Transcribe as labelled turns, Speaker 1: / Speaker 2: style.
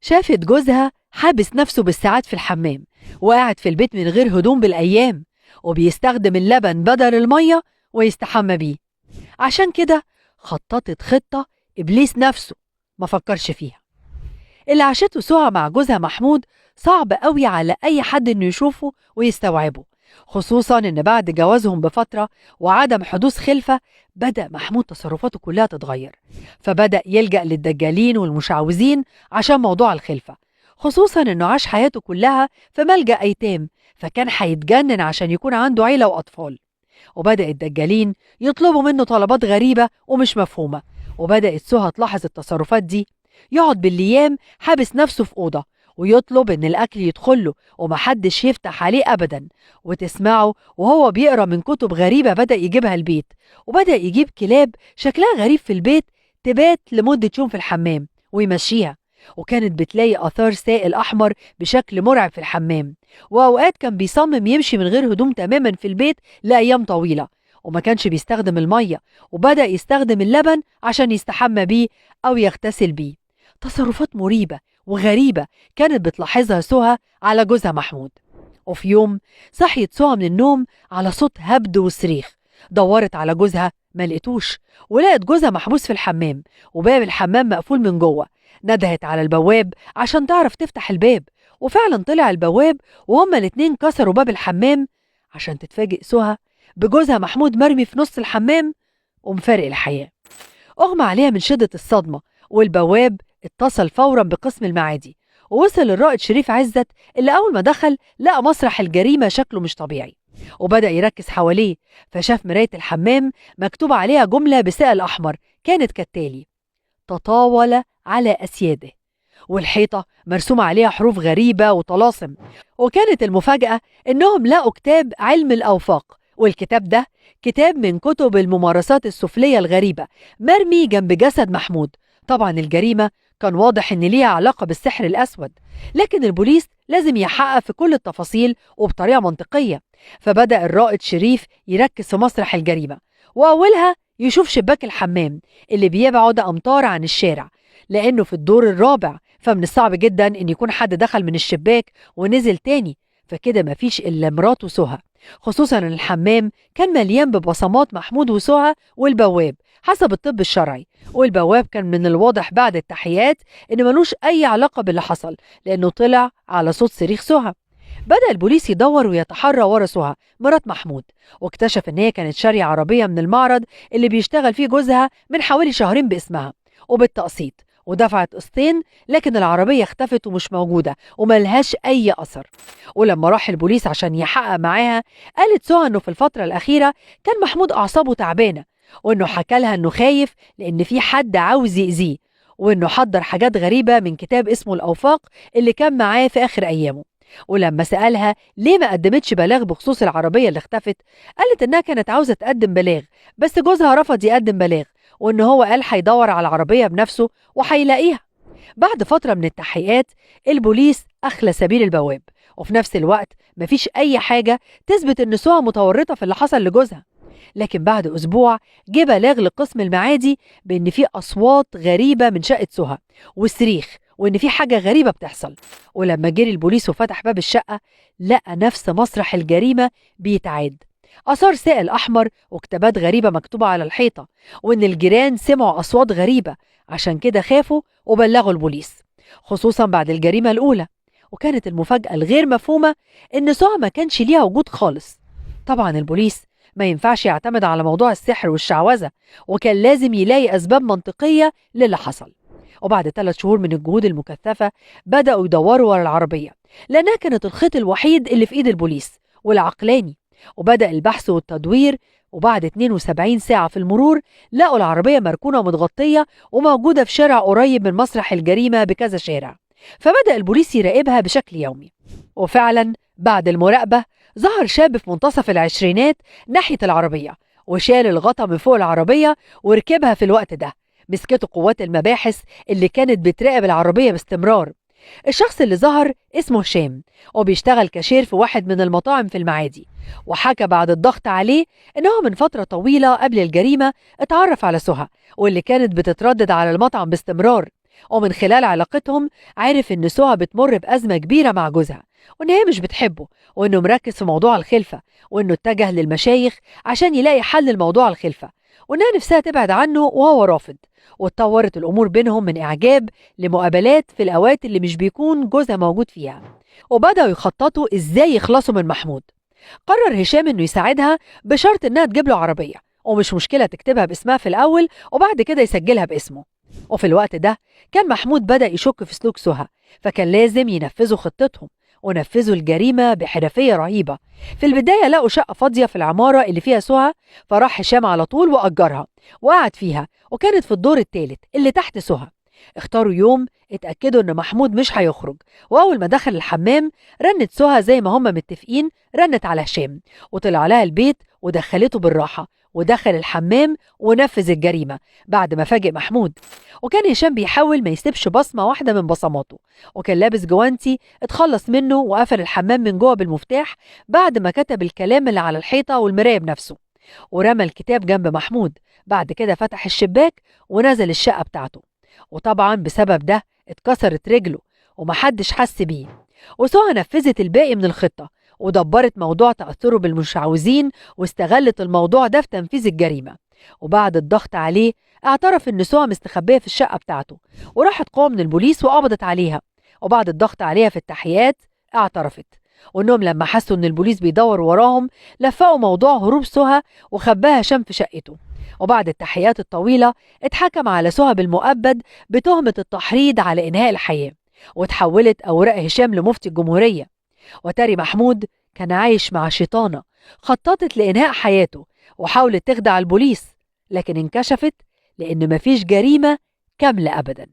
Speaker 1: شافت جوزها حابس نفسه بالساعات في الحمام، وقاعد في البيت من غير هدوم بالأيام، وبيستخدم اللبن بدل المية ويستحمى بيه. عشان كده خططت خطة إبليس نفسه ما فكرش فيها. اللي عاشته سهى مع جوزها محمود صعب قوي على أي حد إنه يشوفه ويستوعبه، خصوصا إن بعد جوازهم بفترة وعدم حدوث خلفة بدأ محمود تصرفاته كلها تتغير، فبدأ يلجأ للدجالين والمشعوذين عشان موضوع الخلفة، خصوصا إنه عاش حياته كلها في ملجأ أيتام، فكان هيتجنن عشان يكون عنده عيلة وأطفال. وبدأ الدجالين يطلبوا منه طلبات غريبة ومش مفهومة، وبدأت سهى تلاحظ التصرفات دي. يقعد بالأيام حابس نفسه في أوضة ويطلب إن الأكل يدخله ومحدش يفتح عليه أبدا، وتسمعه وهو بيقرأ من كتب غريبة بدأ يجيبها البيت، وبدأ يجيب كلاب شكلها غريب في البيت تبات لمدة يوم في الحمام ويمشيها، وكانت بتلاقي آثار سائل أحمر بشكل مرعب في الحمام. وأوقات كان بيصمم يمشي من غير هدوم تماما في البيت لأيام طويلة، وما كانش بيستخدم المية، وبدأ يستخدم اللبن عشان يستحمى بيه أو يغتسل بيه. تصرفات مريبة وغريبة كانت بتلاحظها سهى على جوزها محمود. وفي يوم صحيت سهى من النوم على صوت هبد وصريخ، دورت على جوزها ما لقيتوش، ولقت جوزها محبوس في الحمام وباب الحمام مقفول من جوه. ندهت على البواب عشان تعرف تفتح الباب، وفعلا طلع البواب وهما الاتنين كسروا باب الحمام، عشان تتفاجئ سهى بجوزها محمود مرمي في نص الحمام ومفارق الحياة. أغمى عليها من شدة الصدمة، والبواب اتصل فورا بقسم المعادي، ووصل الرائد شريف عزت اللي أول ما دخل لقى مسرح الجريمة شكله مش طبيعي، وبدأ يركز حواليه، فشاف مراية الحمام مكتوب عليها جملة بسائل أحمر كانت كالتالي: تطاول على أسياده، والحيطة مرسومة عليها حروف غريبة وطلاسم. وكانت المفاجأة إنهم لقوا كتاب علم الأوفاق، والكتاب ده كتاب من كتب الممارسات السفلية الغريبة مرمي جنب جسد محمود. طبعا الجريمة كان واضح إن ليها علاقة بالسحر الأسود، لكن البوليس لازم يحقق في كل التفاصيل وبطريقة منطقية. فبدأ الرائد شريف يركز في مسرح الجريمة، وأولها يشوف شباك الحمام اللي بيبعد أمتار عن الشارع، لأنه في الدور الرابع، فمن الصعب جدا إن يكون حد دخل من الشباك ونزل تاني، فكده مفيش إلا مراته سهى، خصوصا إن الحمام كان مليان ببصمات محمود وسهى والبواب حسب الطب الشرعي. والبواب كان من الواضح بعد التحيات إن ملوش أي علاقة باللي حصل، لأنه طلع على صوت صريخ سهى. بدأ البوليس يدور ويتحرى ورا سهى مرات محمود، واكتشف إن هي كانت شارية عربية من المعرض اللي بيشتغل فيه جوزها من حوالي شهرين باسمها وبالتقسيط، ودفعت قسطين، لكن العربية اختفت ومش موجودة وملهاش أي أثر. ولما راح البوليس عشان يحقق معاها، قالت سهى إنه في الفترة الأخيرة كان محمود أعصابه تعبانة، وإنه حكى لها إنه خايف لأن في حد عاوز يأذيه، وإنه حضر حاجات غريبة من كتاب اسمه الأوفاق اللي كان معاه في آخر أيامه. ولما سألها ليه ما قدمتش بلاغ بخصوص العربية اللي اختفت، قالت إنها كانت عاوزة تقدم بلاغ، بس جوزها رفض يقدم بلاغ، وإن هو قال هيدور على العربية بنفسه وهيلاقيها. بعد فترة من التحقيقات البوليس أخلى سبيل البواب، وفي نفس الوقت مفيش أي حاجة تثبت إن سهى متورطة في اللي حصل لجوزها. لكن بعد أسبوع جه بلاغ لقسم المعادي بإن في أصوات غريبة من شقة سهى وصريخ، وإن في حاجة غريبة بتحصل. ولما جري البوليس وفتح باب الشقة لقى نفس مسرح الجريمة بيتعاد، آثار سائل أحمر وكتابات غريبة مكتوبة على الحيطة، وإن الجيران سمعوا أصوات غريبة، عشان كده خافوا وبلغوا البوليس، خصوصا بعد الجريمة الأولى. وكانت المفاجأة الغير مفهومة إن سهى ما كانش ليها وجود خالص. طبعا البوليس ما ينفعش يعتمد على موضوع السحر والشعوذة، وكان لازم يلاقي أسباب منطقية للي حصل. وبعد 3 شهور من الجهود المكثفة بدأوا يدوروا ورا العربية، لأنها كانت الخيط الوحيد اللي في إيد البوليس والعقلاني. وبدأ البحث والتدوير، وبعد 72 ساعة في المرور لقوا العربية مركونة ومتغطية وموجودة في شارع قريب من مسرح الجريمة بكذا شارع. فبدأ البوليس يراقبها بشكل يومي، وفعلا بعد المراقبة ظهر شاب في منتصف العشرينات ناحية العربية، وشال الغطا من فوق العربية وركبها. في الوقت ده مسكته قوات المباحث اللي كانت بتراقب العربية باستمرار. الشخص اللي ظهر اسمه هشام، وبيشتغل كاشير في واحد من المطاعم في المعادي. وحكى بعد الضغط عليه إنه من فترة طويلة قبل الجريمة اتعرف على سهى، واللي كانت بتتردد على المطعم باستمرار، ومن خلال علاقتهم عرف إن سهى بتمر بأزمة كبيرة مع جوزها، وإن هي مش بتحبه، وإنه مركز في موضوع الخلفة، وإنه اتجه للمشايخ عشان يلاقي حل لموضوع الخلفة، وإنها نفسها تبعد عنه وهو رافض. واتطورت الأمور بينهم من إعجاب لمقابلات في الأوقات اللي مش بيكون جوزها موجود فيها، وبدأوا يخططوا إزاي يخلصوا من محمود. قرر هشام إنه يساعدها بشرط إنها تجيب له عربية، ومش مشكلة تكتبها باسمها في الأول وبعد كده يسجلها باسمه. وفي الوقت ده كان محمود بدأ يشك في سلوك سهى، فكان لازم ينفذوا خطتهم، ونفذوا الجريمة بحرفية رهيبة. في البداية لقوا شقة فاضية في العمارة اللي فيها سهى، فراح هشام على طول وأجرها وقعد فيها، وكانت في الدور الثالث اللي تحت سهى. اختاروا يوم اتأكدوا ان محمود مش هيخرج، وأول ما دخل الحمام رنت سهى زي ما هم متفقين، رنت على هشام وطلع لها البيت ودخلته بالراحة، ودخل الحمام ونفذ الجريمة بعد ما فاجئ محمود. وكان هشام بيحاول ما يسيبش بصمة واحدة من بصماته، وكان لابس جوانتي اتخلص منه وقفل الحمام من جوه بالمفتاح بعد ما كتب الكلام اللي على الحيطة والمراية بنفسه، ورمى الكتاب جنب محمود. بعد كده فتح الشباك ونزل الشقة بتاعته، وطبعا بسبب ده اتكسرت رجله ومحدش حس بيه. وسهى نفذت الباقي من الخطة ودبرت موضوع تأثره بالمشعوذين، واستغلت الموضوع ده في تنفيذ الجريمة. وبعد الضغط عليه اعترف ان سهى مستخبية في الشقة بتاعته، وراحت قوة من البوليس وقبضت عليها. وبعد الضغط عليها في التحقيقات اعترفت، وانهم لما حسوا ان البوليس بيدور وراهم لفقوا موضوع هروب سهى وخباها هشام في شقته. وبعد التحقيقات الطويلة اتحكم على سهى بالمؤبد بتهمة التحريض على إنهاء الحياة، وتحولت أوراق هشام لمفتي الجمهورية. وتاري محمود كان عايش مع شيطانة خططت لإنهاء حياته وحاولت تخدع البوليس، لكن انكشفت لأن مفيش جريمة كاملة أبدا.